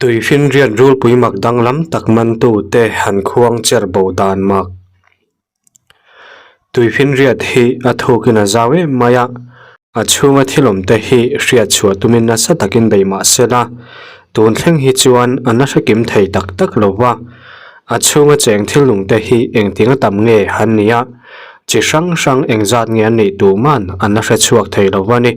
Tuifinriat rulpui mak danglam tak mantute han khuang cher bo dan mak. Tuifinriat hi a thukin a zau em mai a, a chhunga thil awmte hi hriat chhuah tumin nasa takin bei mah se la, tun thleng hi chuan an la hrekim thei tak tak lo va. A chhunga cheng thil nungte hi engtin a tam nge han ni a, chi hrang hrang engzat nge an nih tuman an la hre chhuak thei lo va ni.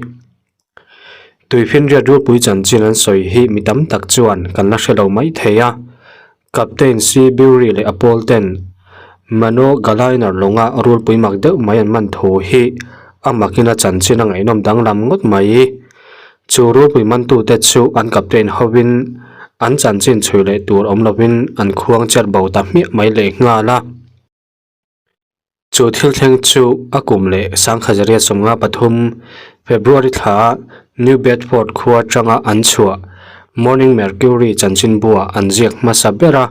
Tuifinriat rulpui chanchin an sawi hi mi tam tak chuan kan la hre lo mai thei a. Captain C. Bury leh a pawl ten Mano Galiner lawnga rulpui mak deuh mai an man thu hi a makin a chanchin a ngaihnawm danglam ngawt mai. Chu rulpui mantute chu an captain hovin an chanchin chhui leh tur awm lovin an khuang chet bo ta hmiah mai lehnghal a. Chu thil thleng chu a kum leh Sangkhazaria 53, February thla New Bedford khua atanga an chhuah Morning Mercury chanchinbua an ziak hmasa ber a.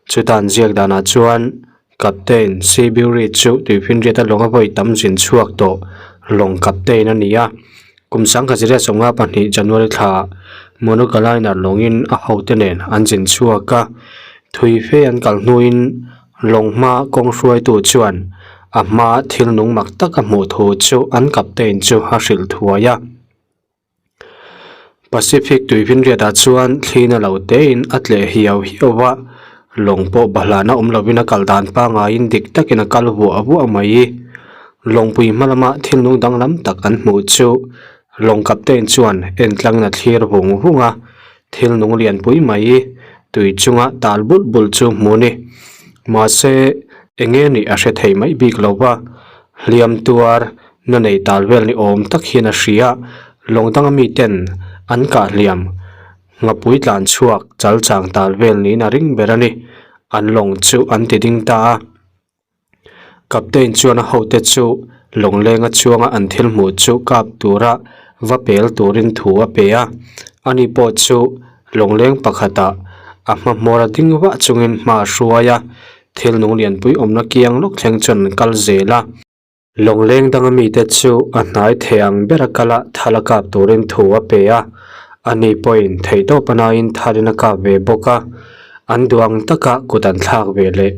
Chuta an ziak danah chuan Captain Seabury chu tuifinriata lawnga vawi tam zin chhuak tawh lawng captain a ni a. Kum Sangkhazaria 52 January thla Monogaliner lawngin a hote nen an zin chhuak a. Thui fe an kal hnuin Lawng hma kawng hruaitu chuan a hma thil nung mak tak a hmuh thu chu an captain chu a hrilh thuai a. Pacific tuifinriatah chuan thlina lo tein a tleh hiau hiau a, lawng pawh bahlana awm lovin a kal dan pangaiin dik takin a kal vuah vuah mai. Lawngpui hma lama thil nung danglam tak an hmuh chu lawng captain chuan entlangin a thlir vung vung a, Thil nung lianpui mai tui chunga tal bulh bulh chu hmu ni. Mahse, eng nge nih a hre thei mai bik lo va, hliam tuar na nei tal vel ni awm tak hian a hria. Lawng danga miten an kah hliam nghapui tlan chhuak chal chang tal vel niin a ring ber a ni. An lawng chu an ti ding ta a. Captain chuan a hote chu lawnglenga chuanga an thil hmuh chu kap tura va pel turin thu a pe a, ani pawh chu lawngleng pakhatah a hma hmawr a ding vah chungin hma a hruai a, thil nung lianpui awmna kiang lawk thleng chuan an kal zel a. Lawngleng danga mite chu a hnai thei ang bera kala thal a kap turin thu a pe a, ani pawhin theihtawp a nain thalin a kap ve bawk a, an duh ang taka kut an thlak ve leh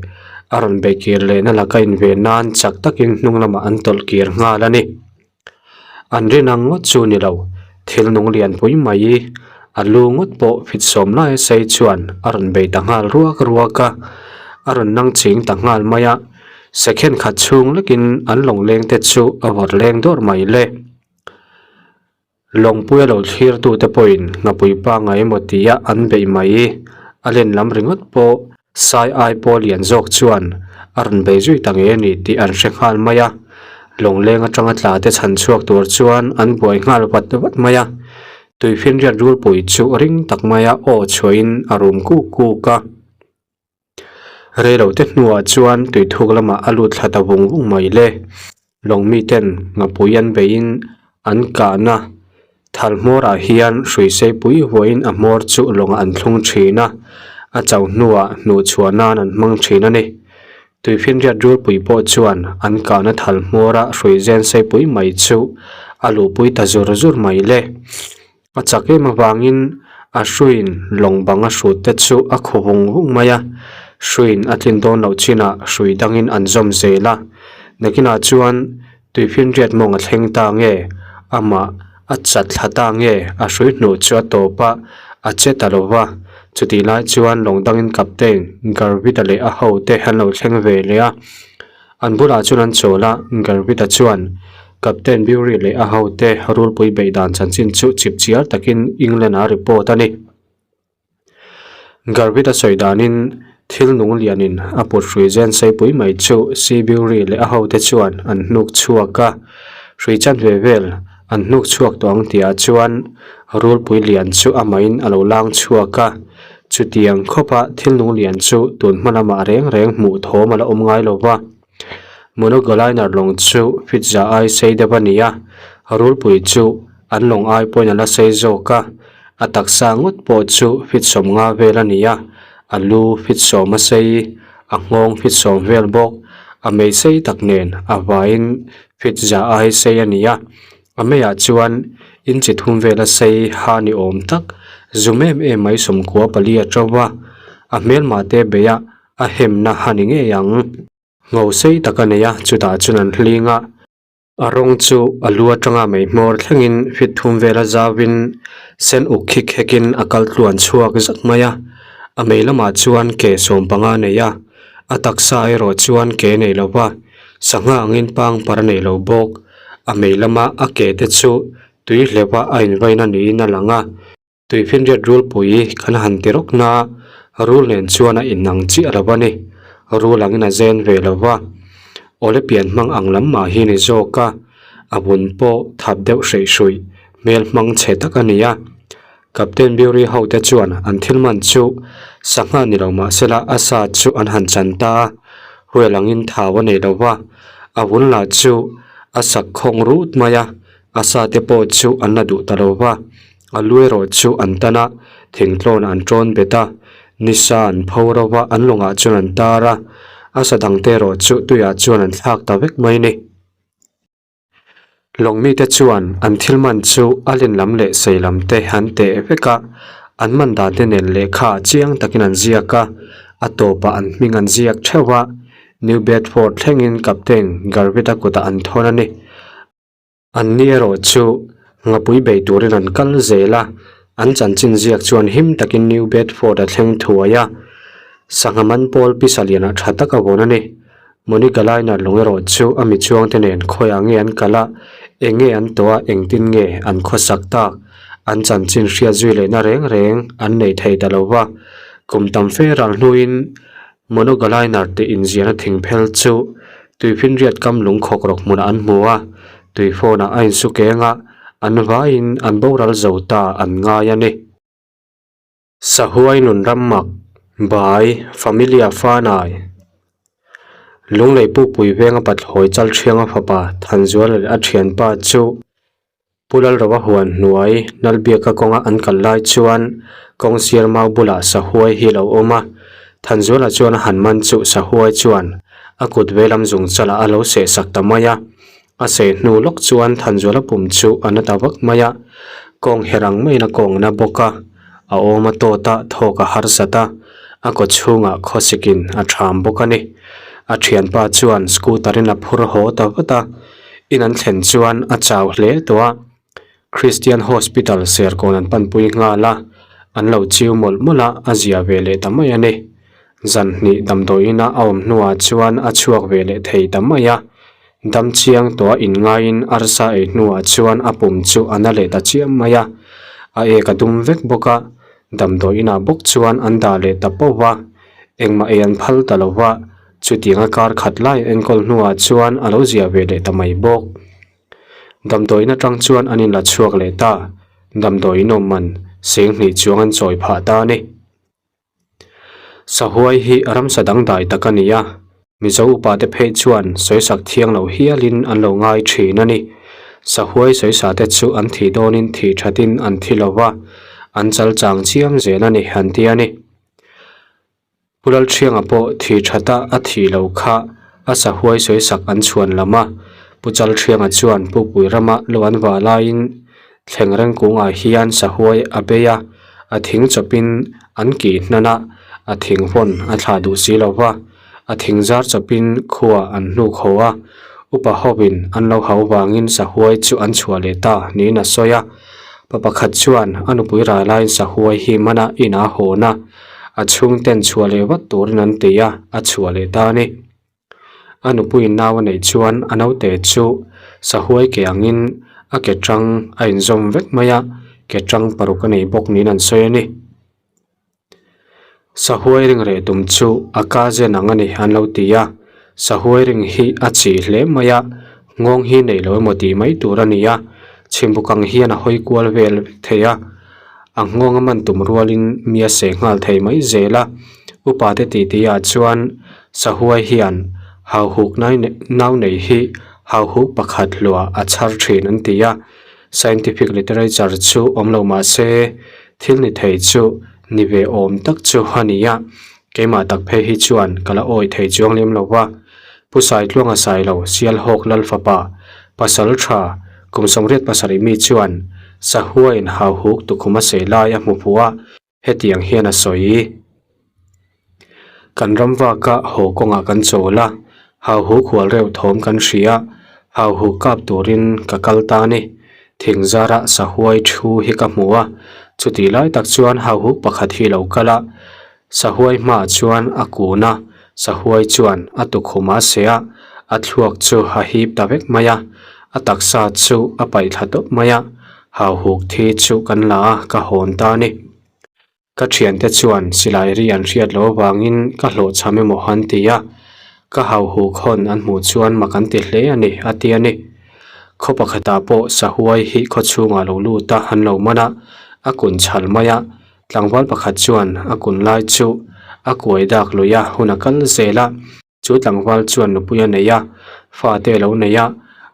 a rawn beih kir lehna laka inve nan chak takin hnung lamah an tawlh kir nghal a ni. An rin ang ngawt chu ni lo, thil nung lianpui mai a lu ngawt pawh fit sawm lai sei chuan a rawn bei ta nghal ruak ruak a, a rawn nang ching ta nghal mai a, second khat chhung lekin an lawng leng te chu a vawrh leng dawrh mai le. Lawngpuia lo thlirtute pawhin nghapui pangngai emaw tia an beih mai. A len lam ringawt pawh sai ai pawl lian zawk chuan a rawn bei zui ta nge ni tih an hre nghal mai a. Lawngleng atanga tla te chhan chhuak tur chuan an buai nghal vat vat mai a. Tuifinriat rulpui chu ring tak maia aw chhuahin a rum kuk kuk a. Reilote hnuah chuan tuithuk lamah a lut thla ta vung vung mai le. Lawng miten ngapui an beihin an kahna thal hmawrah hian hrui seipui huahin a hmawr chu lawngah an thlung thin a, a chauh hnuah hnuhchhuah nan an hmang thin a ni. Tuifinriat rulpui pawh chuan an kahna thal hmawra hrui zen seipui mai chu a luhpui ta zur zur mai le. A chak em avangin a hruiin lawng bang a hrut te chu a khaw vung vung mai a, hruiin a tlin dawn loh chinah hrui dangin an zawm zel a. Nakinah chuan tuifinriat mawng a thleng ta nge, amah a chat thla ta nge a hrui hnuh chu a tawp a, a che ta lo va. Chutih lai chuan lawng dangin Captain Garvita leh a hote an lo thleng ve leh a. An bulah chuan an chawl a, Garvita chuan Captain Bury leh a hote rulpui beih dan chanchin chu chip chiar takin England-a report a ni. Garvita sawi danin thil nung lianin a put hrui zen seipui mai chu C. Bury leh a hote chuan an hnuk chhuak a, hrui chanve vel an hnuk chhuak tawh ang tihah chuan rulpui lian chu amahin a lo lang chhuak a. Chutiang khawpa thil nung lian chu tun hma lamah reng reng hmuh thawm a la awm ngai lo va. Monogoliner lawng chu fit za ai sei deuh a ni a, rulpui chu an lawng ai pawhin a la sei zawk a, a taksa ngawt pawh chu fit 50 vel a ni a, a lu fit 10 a sei, a nghawng fit 10 vel bawk, a mei sei tak nen a vaiin fit za ai sei a ni a. A meiah chuan inchi thum vela sei ha ni awm tak Zum em em mai 14 a to va, a hmelma te bei a, a hemna a ni ngei ang. Ngho sei tak a nei a, chutah chuan an hling a. A rawng chu a lu atanga mei hmawr thlengin fit thum vela zauin sen uk khik khekin a kal tluan chhuak zak mai a. A mei lamah chuan ke 15 a nei a, a taksa erawh chuan ke nei lo va, sangha angin pangpar a nei lo bawk. A mei lama a ke te chu tui hleuh a a invaina niin a lang a. Tuifinriat rulpui kan han ti rawk na, rul nen chuan a inang chiah lo a ni. Rul angin a zen ve lo va, awle pian hmang ang lam mah hi ni zawk a, a vun pawh thap deuh hreih hruih hmel hmang chhe tak a ni a. Captain Bury ho te chuan an thil man chu sangha ni lo mah sela a sa chu an han chan ta a, huel angin thau a nei lo va, a vun lah chu a sak khawng rut mai a, a sa te pawh chu an la duh ta lo va. A lu erawh chu an tan a, thingtlawn an tawn bet a, nisa an pho ro va, an lawngah chuan an tar a, a sa dangte erawh chu tuiah chuan an thlak ta vek mai a ni. Lawng mite chuan an thil man chu a len lam leh sei lam te an teh vek a, an man dan te nen lehkha chiang takin an ziak a, a tawpah an hming an ziak theuh a, New Bedford thlengin Captain Garvit-a kutah an thawn a ni. An ni erawh chu ngapui bei turin an kal zel a, an chanchin ziak chuan him takin New Bedford a thleng thuai a, sangha man pawl pisa lianah tha tak a vawn a ni. Monica Liner lung erawh chu a mi chuangte nen khawiah nge an kal a, eng nge an tawh a, engtin nge an khawsak tak, an chanchin hriat zui lehna reng reng an nei thei ta lo va. Kum tam fe ral hnuin Monogaliner tih inziahna thingphel chu tuifinriat kam lung khawk rawk hmunah an hmu a, tui phone-ah a insu keng a, an vaiin an boral zo ta an ngai a ni. Sahuai nun ram mak, Bai, Familia Fanai, Lunglei Pukpui venga pathlawi Chalthianga fapa Thanzuala leh a thianpa chu Pu Lalrova huan hnuai Lalbiaka kawnga an kal lai chuan kawng sir mau bulah sahuai hi a lo awm a, Thanzuala chuan a han man chu sahuai chuan a kut veilam zung chalah a lo seh sak ta mai a, a seh hnu lawk chuan Thanzuala pum chu a na ta vak mai a, kawng her ang maiin a kawng na bawk a, a awm a tawt a, thawk a harsat a, a kaw chhungah khawsikin a ṭham bawk a ni. A ṭhianpa chuan scooter in a phur haw ta vat a. In an thlen chuan a chau hle tawh a, Christian Hospital Serkawn an panpui nghal a, an lo chiu mawlh mawlh a, a zia ve leh ta mai a ni. Zan hnih damdawi ina a awm hnuah chuan a chhuak ve leh thei ta mai a, dam chiang tawh a inngaiin arsa ei hnuah chuan a pum chu a na leh ta chiam mai a, a ek a dum vek bawk a, damdawi inah bawk chuan an dah leh ta pauh va, engmah ei an phal ta lo va. Chutianga kar khat lai enkawl hnuah chuan a lo zia ve leh ta mai bawk. Damdawiin atang chuan an inla chhuak leh ta, damdawiin awm man seng hnih chuang an chawi phah ta a ni. Sahuai hi ramsa dangdai tak a ni a, Mizo upate phei chuan sawisak thiang lo hialin an lo ngai thin a ni. Sahuai sawisa te chu an thih dawnin thih thatin an thi lo va, an chal chang chiam zel a ni an ti a ni. Pu Lalthianga pawh thi thata a thih lo kha a sahuai sawisak an chhuan lam a, Pu Chalthianga chuan Pukpui rama lo an vah laiin thleng reng kungah hian sahuai a bei a, a thing chawpin an kih hnan a, a thing hawn a thlah duh si lo va, a thing zar chawpin khua an hnuk haw a, upa hovin an lo hau vangin sahuai chu an chhuah leh ta niin a sawi a. Pa pakhat chuan a nupui rai laiin sahuai hi mana inah a hawn a. A chhungten chhuah leh vat turin an ti a, a chhuah leh ta a ni. A nupuiin nau a neih chuan a naute chu sahuai ke angin a ke tang a inzawm vek mai a, ke tang paruk a nei bawk niin an sawi a ni. Sahuai ring reh tum chu a ka zen ang a ni an lo ti a, sahuai ring hi a chi hle mai a, nghawng hi neih lo emaw tih mai tur a ni a, chhimbuk ang hian a hawi kual vel vek thei a. A nghawng a man tum rualin mi a seh nghal thei mai zel a, upa te titi ah chuan sahuai hian hauhuk nau nei hi hauhuk pakhat hluah a chhar thin an ti a, scientific literature chu awm lo mah se thil ni thei chu ni ve awm tak chu a ni a, keimah tak phei hi chuan ka la awi thei chuang lem lo va, Pu Saitluanga Sailo Sialhawk Lalfapa Pasal tha. Kum 87 mi chuan Sahuain hauhuk tukhum a sei lai a hmu fuh a, hetiang hian a sawi. Kan ram vaka haw kawngah kan chawl a, hauhuk hual reuh thawm kan hria, hauhuk kap turin ka kal ta a ni. Thing zara sahuai thu hi ka hmu a, chutih lai tak chuan hauhuk pakhat hi lo kal a, sahuai hmaah chuan a kun a, sahuai chuan a tukhum a seh a, a thluak chu a hip ta vek mai a, a taksa chu a paih thla tawp mai a, hauhuk thi chu kan la a, ka hawn ta a ni. Ka thiante chuan silai ri an hriat loh avangin ka hlawhchham emaw an ti a, ka hauhuk hawn an hmuh chuan mak an ti hle a ni, a ti a ni. Khaw pakhatah pawh sahuai hi khaw chhungah lo lut a, an lo man a, a kun chhal mai a, tlangval pakhat chuan a kun lai chu a kuai dak lui a, hun a kal zel a, chu tlangval chuan nupui a nei a, fate a lo nei a,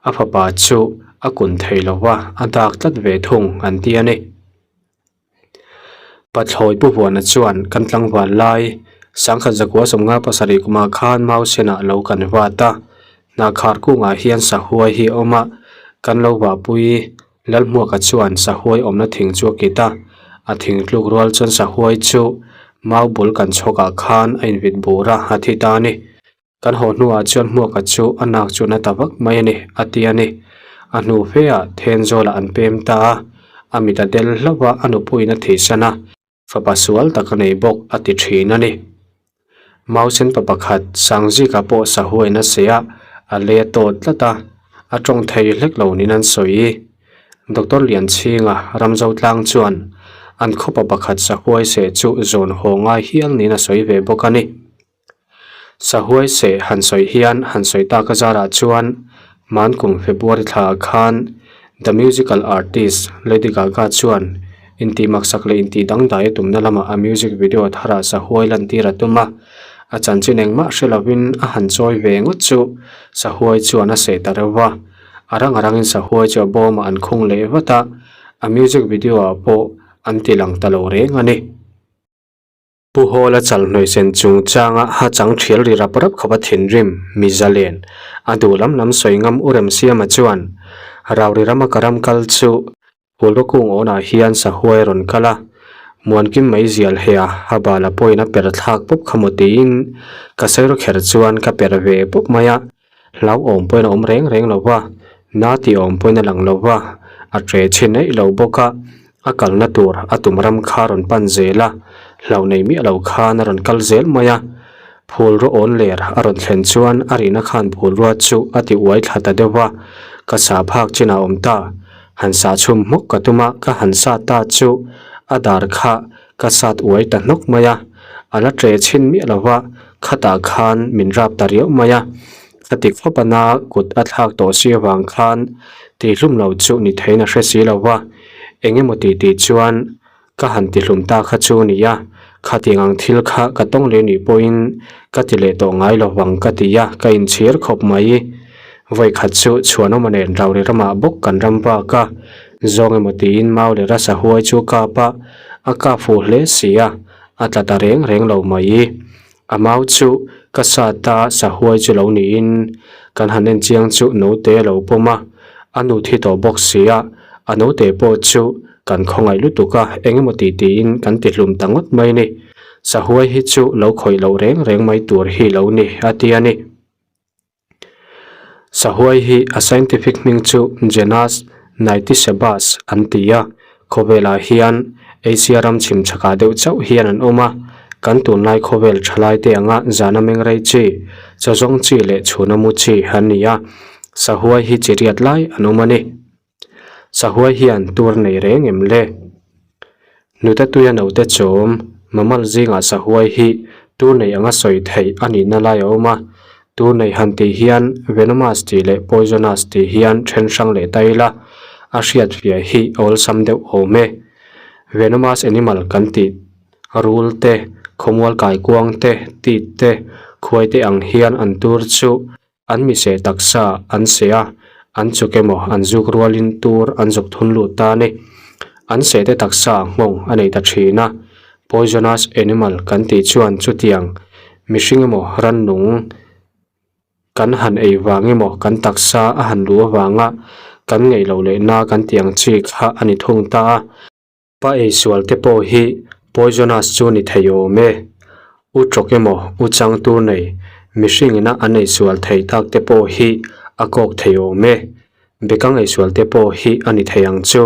a fapa chu a kun thei lo va, a dak tlat ve thung an ti a ni. Pathlawi Pu Huana chuan kan tlangval lai sangkhat zakua 57 kumah khan mau senah lo kan vat a, hnahkhar kungah hian sahuai hi a awm a, kan lo vahpui Lalhmuaka chuan sahuai awmna thing chu a kit a, a thing tluk rual chuan sahuai chu mau bul kan chhawkah khan a invit bur a, a thi ta a ni. Kan haw hnuah chuan Hmuaka chu a nak chu na ta vak mai a ni, a ti a ni. A hnu feah Thenzawlah an pem ta a, a mit a del hlauh a, a nupuiin a thihsan a, fapa sual tak a nei bawk a ti thin a ni. Mausen pa pakhat Sangzika pawh sahuain a seh a, a lei a tawt tlat a, a tawng thei hlek lo niin an sawi. Doctor Lianchhinga Ramzotlang chuan an khawpa pakhat sahuai seh chu zawn haw ngai hial niin a sawi ve bawk a ni. Sahuai seh han sawi hian han sawi tak a zarah chuan hmankum February thlaah khan The Musical Artist Lady Gaga chuan intih maksak leh intih dangdai a tumna lamah a music video tharah sahuai lantir a tum a, a chanchin engmah hre lovin a han chawi ve ngawt chu sahuai chuan a seh ta reuh va, a rang a rangin sahuai chu a bawmah an khung leh vat a, a music video ah pawh an ti lang ta lo reng a ni. Pu Hawla chalhnawihsen chungchanga ha chang thial ri rap rap khawpa thinrim, mi zalen, a duh lam lam sawi ngam U Remsiama chuan Rauri rama ka ram kal chu Hulraw kung awnah hian sahuai a rawn kal a, Muankim mai zial heh a, a bal a pawhin a per thlak pawp kha maw tiin ka sawi kher chuan ka per ve pawp mai a. Hlauhawm pawhin a awm reng reng lo va, na tihawm pawhin a lang lo va, a ṭe chhin eih lo bawk a, a kalna tur a tum ram kha a rawn pan zel a, hlauh nei miah lo khan a rawn kal zel mai a. Phulraw awn ler a rawn thlen chuan a rihna khan phulrua chu a ti uai thla ta deuh va, ka sa phak chin a awm ta, han sah chhum hmawk ka tum a, ka han sat ta chu a dar kha Ka sat uai ta hnawk mai a, a la ṭe chhin miah lo va, khatah khan min rap ta riau mai a. Ka ti khawp a na kut a thlak tawh si avang khan tihlum lo chu ni theiin a hre si lo va, eng emaw ti tih chuan ka han tihlum ta kha chu nia, khatiang ang thil kha ka tawng leh nih pawhin ka ti leh tawh ngai lo vang ka ti a, ka inchhir khawp mai. Vawikhat chu Chhuanawma nen Rauri ramah bawk kan ram vak a, Zawng emaw tiin mau leh rasa huai chu kap a, a kap fuh hle si a, a tla ta reng reng lo mai. A mau chu ka sat a, sa huai chu lo niin kan han en chiang chu naute a lo pawm a, a nu thi tawh bawk si a, a naute pawh chu kan khawngaih lutuk a, eng emaw ti tiin kan ti hlum ta ngawt mai ni. Sa huai hi chu lo khawih loh reng reng mai tur hi lo ni, a ti a ni. Sahuai hi a scientific hming chu Genus Nycticebus an ti a, khawvelah hian Asia ram chhim chhakah deuh chauh hian an awm a, kan tunlai khawvel thalai te anga zana mengrei chi, chawzawng chi leh chhuna mu chi an ni a, sahuai hi chi riat lai an awm a ni. Sahuai hian tur nei reng em le? Nute tuia naute chawm, mammal zingah sahuai hi tur nei anga sawi theih a nihna lai a awm a. Tur nei han tih hian venomous tih leh poisonous tih hian then hrang leh ta ila, a hriat fiah hi a awlsam deuh awm e. Venomous animal kan tih rul te, khawmual kaikuang te, tit te, khuai te ang hian an tur chu An mi seh taksa an seh a, an chuk emaw an zuk rualin tur an zuk thun lut ta a ni. An seh te taksa nghawng a nei ta thin a, poisonous animal kan tih chuan chutiang mihring emaw rannung kan han ei vang emaw kan taksa a han luh avanga. Kan ngeih loh leh na kan tih ang chi kha a ni thung ta a. Pa eisual te pawh hi poisonous chu ni thei awm e. U tawk emaw u chang tur nei mihring ina an eisual theih tak te pawh hi a kawk thei awm e. Bekang eisual te pawh hi a ni thei ang chu.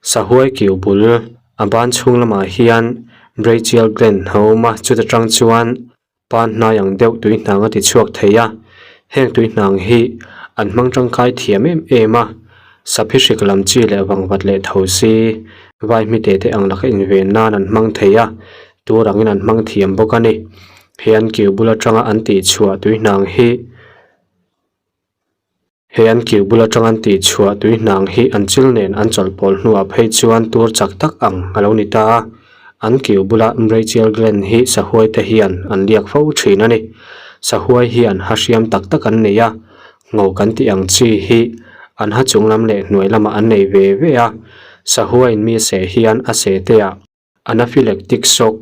Sahuai kiu bul a ban chhung lamah hian brachial gland a awm a, chuta tang chuan Pan hnai ang deuh tuihnang a ti chhuak thei a, heng tuihnang hi an hmang tangkai thiam em em a, saphi hrik lam chi leh vangvat leh tho si vai hmite te ang laka inven nan an hmang thei a, tur angin an hmang thiam bawk a ni. He an kiu bul atanga an tihchhuah tuihnang hi. He an kiu bul atang an tih chhuah tui hnang hi an chil nen an chawlh pawl hnuah phei chuan tur chak tak ang a lo ni ta a, an kiu bula brachial gland hi sahuai te hian an liak fo thin a ni. Sahuai hian ha hriam tak tak an nei a, ngho kan tih ang chi hi an ha chung lam leh hnuai lamah an nei ve ve a, sahuaiin mi seh hian a seh te ah anaphylactic shock,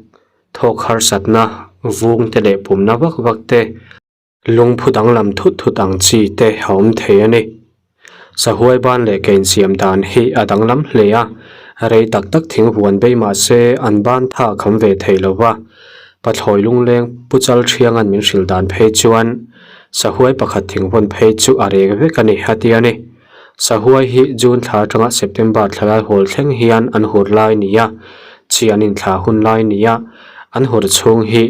thawk harsatna, vung te leh pumna vak vak te, Lungphu danglam thut thut ang chi te a awm thei a ni. Sahuai ban leh ke insiam dan hi a danglam hle a, rei tak tak thing huan bei mah se an ban tha kham ve thei lo va. Pathlawi lungleng Pu Chal Thianga'n min hrilh dan phei chuan sahuai pakhat thing vawn phei chu a rek vek a ni a ti a ni. Sahuai hi June thla atanga September thla lai hawl thleng hian an hur lai ni a, chi an inthlah hun lai ni a, an hur chhung hi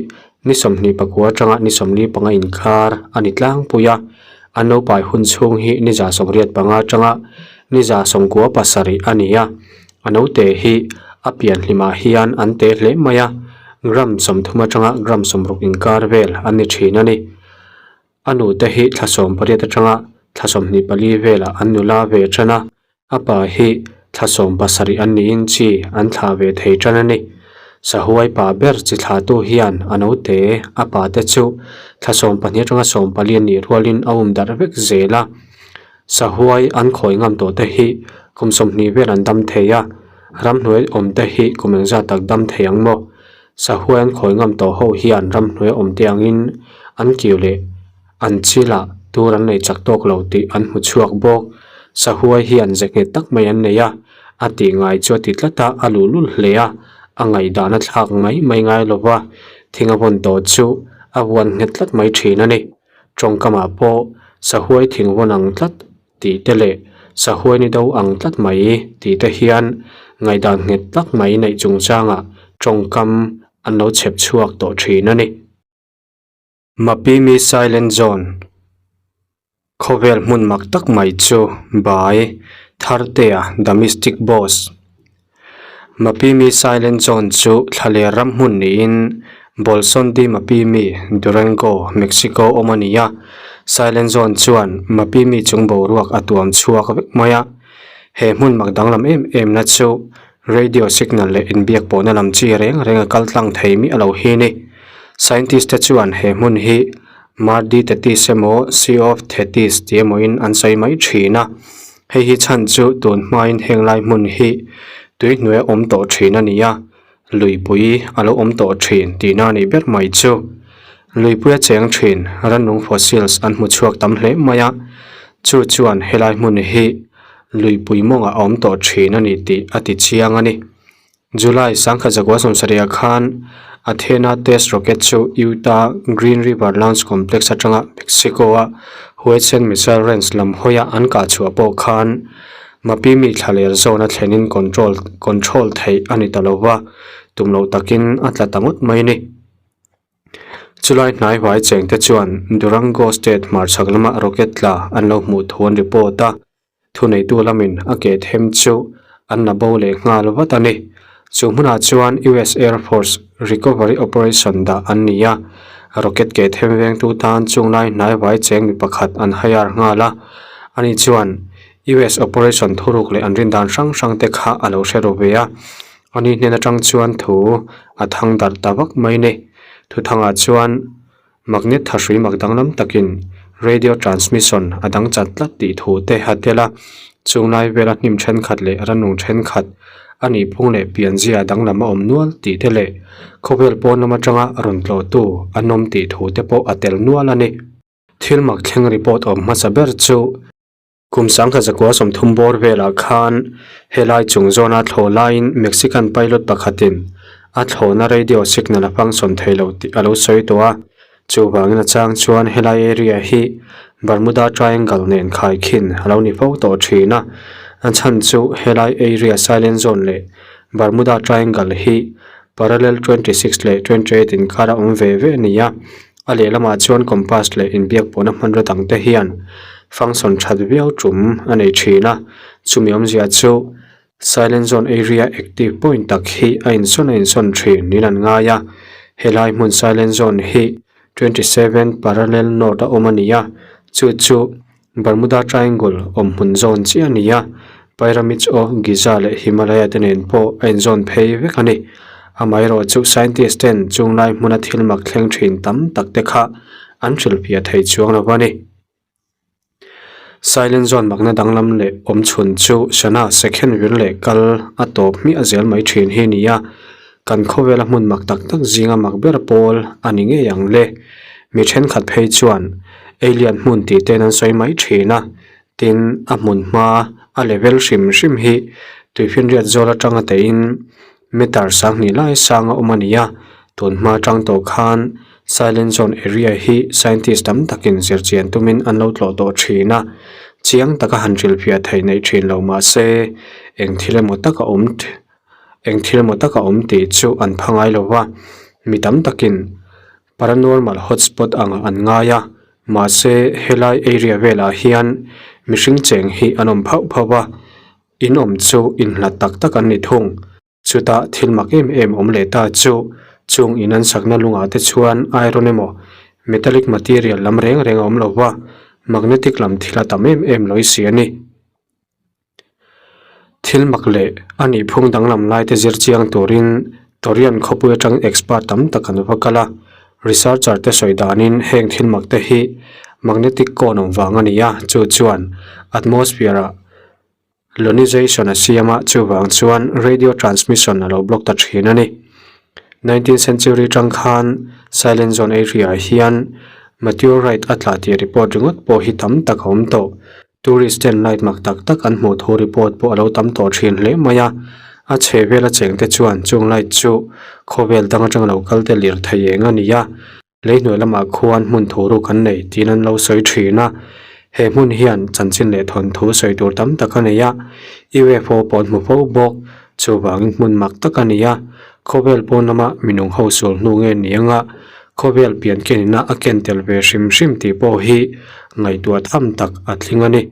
Ni 24 atanga ni 45 inkar a ni tlangpui a, an lo pai hun chhung hi ni 85 atanga ni 97 a ni a, a note hi a pian hlimah hian an te hle mai a, gram 30 atanga gram 60 inkar vel an ni thin a ni. A nute hi thla 18 atanga thla 24 velah an nula ve tan a, A pa hi thla 17 an niin chi an thlah ve thei tan a ni. Sahuai pa ber chi thlahtu hian a naute a pa te chu thla 12 atanga 14 an nih rualin a um darh vek zel a. Sahuai an khawi ngam tawh te hi kum 20 vel an dam thei a, ramhnuai awm te hi kum engzat tak dam thei ang maw? Sahuai an khawi ngam tawh ho hian ramhnuai awm te angin an kiu leh An chilah tur an nei chak tawk lo tih an hmu chhuak bawk. Sahuai hian ze nghet tak mai an nei a, a tih ngai chu a ti tlat a, a luhlul hle a, a ngaihdan a thlak mai mai ngai lo va, thing a vawn tawh chu a vuan nghet tlat mai thin a ni. Tawngkamah pawh sahuai thing vawn ang tlat tih te leh sahuai ni do ang tlat mai tih te hian ngaihdan nghet tak mai neih chungchangah tawngkam an lo chhep chhuak tawh thin a ni. Mapimi Silent Zone Khawvel hmun mak tak mai chu by Thartea The Mystic Boss Mapimi Silent Zone chu thlaler ram hmun niin Bolson de Mapimi, Durango, Mexico awm a ni a. Silent Zone chuan Mapimi chung boruak a tuam chhuak vek mai a. He hmun mak danglam em em na chu Radio signal leh inbiak pawhna lam chi reng reng a kal tlang thei miah lo hi ni. Scientist te chuan he hmun hi Mar de Tethys emaw Sea of Tethys ti emawin an sawi mai thin a. Hei hi chhan chu tun hmain heng lai hmun hi tui hnuai a awm tawh thin a ni a, luipui a lo awm tawh thin tihna a nih ber mai chu. Luipui a cheng thin rannung fossils an hmu chhuak tam hle mai a, chu chuan helai hmun hi luipui mawngah a awm tawh thin a ni tih a ti chiang a ni. July sangkhat zakua sawmsarihah khan Athena test rocket chu Utah Green River Launch Complex atanga Mexico-a White Missile Range lam hawia an kah chhuah pawh khan Mapimi thlaler zawn a thlenin control control theih a ni ta lo va, tum loh takin a tla ta ngawt mai a ni. Chulai hnai huai cheng te chuan Durango State hmarchhak lama rocket tla an lo hmuh thu an report a, thuneitu lamin a ke them chu an la bo leh nghal vat a ni. Chu hmunah chuan US Air Force Recovery Operation dah an ni a, rocket ke them vengtu tan chunglai hnai huai cheng mi pakhat an hire nghal a, ani chuan US operation thuruk leh an rindan hrang hrang te kha a lo hre ru ve a. Ani hnen atang chuan thu a thang darh ta vak mai ni. Thuthangah chuan magnet thahrui mak danglam takin radio transmission a dang chat tlat tih thu te a tel a, chunglai vela hnim thenkhat leh rannung thenkhat a nih phung leh pianzia danglam a awm nual tih te leh khawvel pawn lam atanga rawn tlawhtu an awm tih thu te pawh a tel nual a ni. Thil mak thleng report awm hmasa ber chu. Kum 1930 bawr velah khan helai chung zawna thlawh laiin Mexican pilot pakhatin a thlawhna radio signal a function thei lo tih a lo sawi tawh a. Chuvangin a chang chuan helai area hi Bermuda Triangle nen khaikhin a lo ni fo tawh thin a. A chhan chu helai area Silent Zone leh Bermuda Triangle hi parallel 26 leh 28 inkar a awm ve ve a ni a. A lehlamah chuan compass leh inbiak pawhna hmanraw dangte hian function that viau tum a nei thin a, chumi awmzia chu Silent Zone area active point tak hi a insawn a insawn thin niin an ngai a, helai hmun Silent Zone hi 27 parallel north a awm a ni a, chu chu Bermuda Triangle awm hmun zawn chiah a ni a, Pyramids of Giza leh Himalaya te nen pawh a inzawn phei vek a ni. Amaherawh chu scientist ten chunglai hmuna thil mak thleng thin tam tak te kha an hrilhfiah thei chuang lo a ni. Silent Zone makna danglam leh awm chhun chu Sana second vir leh kal a tawp hmiah zel mai thin hi a ni a, kan khawvela hmun mak tak tak zinga mak ber pawl a ni ngei ang le. Mi thenkhat phei chuan Alien hmun tih ten an sawi mai thin a, tin a hmun hma a level hrim hrim hi tuifinriat zawl atanga teihin meter sanghnih lai sang a awm a ni a, tun hma atang tawh khan Silent Zone area hi scientist tam takin zirchian tumin an lo tlawh tawh thin a, chiang taka han hrilhfiah theih neih thin lo mahse eng thil emaw taka awm Eng thil emaw taka awm tih chu an pha ngai lo va, mi tam takin paranormal hotspot angah an ngai a, mahse helai area velah hian mihring cheng hi an awm phauh phauh a, in awm chu inhlat tak tak an ni thung. Chutah thil mak em em awm leh ta chu chung in an sakna lungah te chuan iron emaw metallic material lam reng reng a awm lo va, magnetic lam thil a tam em em lawi si a ni. Thil mak leh a nih phung danglam lai te zir chiang turin Torian khawpui atang expert tam tak an va kal a, researcher te sawi danin heng thil mak te hi magnetic cone awm vang a ni a, chu chuan atmosphere ah ionization a siam a, chuvang chuan radio transmission a lo block ta thin a ni. Nineteenth century atang khan Silent Zone area ah hian meteorite a tla tih report ringawt pawh hi tam tak a awm tawh. Tourist ten light mak tak tak an hmuh thu report pawh a lo tam tawh thin hle mai a, a chhe vela cheng te chuan chung light chu khawvel dang atang lo kal te lir thei eng a ni a, lei hnuai lamah khuan hmun thu ruk an nei tiin an lo sawi thin a, he hmun hian chanchin leh thawnthu sawi tur tam tak a nei a, UFO pawh an hmu fo bawk, chuvangin hmun mak tak a ni a, khawvel pawn lama minung ho sul hnu nge ni anga khawvel pian kenina a ken tel ve hrim hrim tih pawh hi ngaihtuah tham tak a tling a ni.